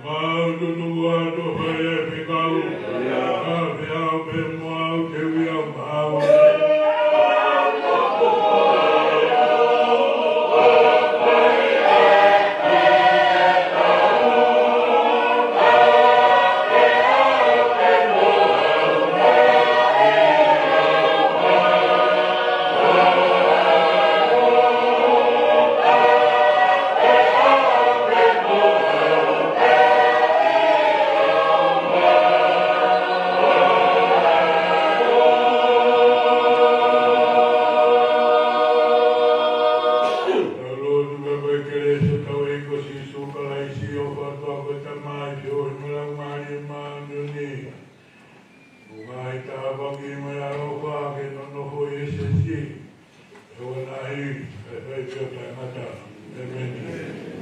Mau tutuku atu fai e fekau. Ka feʻao pē mo au, te u ʻi au maʻau. Tau lotu. Ka ko e kelesi ʻa hotau ʻEiki ko Sīsū Kalaisi, ʻofa ʻa e ʻOtua ko e Tamai, feohi mo e Laumālie Māʻoniʻoni, ʻo ngaahi tāpuaki mo e ʻaloʻofa ke nonofo ʻi he siasi, ʻo ʻoua naʻa hili, kae fai pē ʻo taʻengata. ʻĒmeni.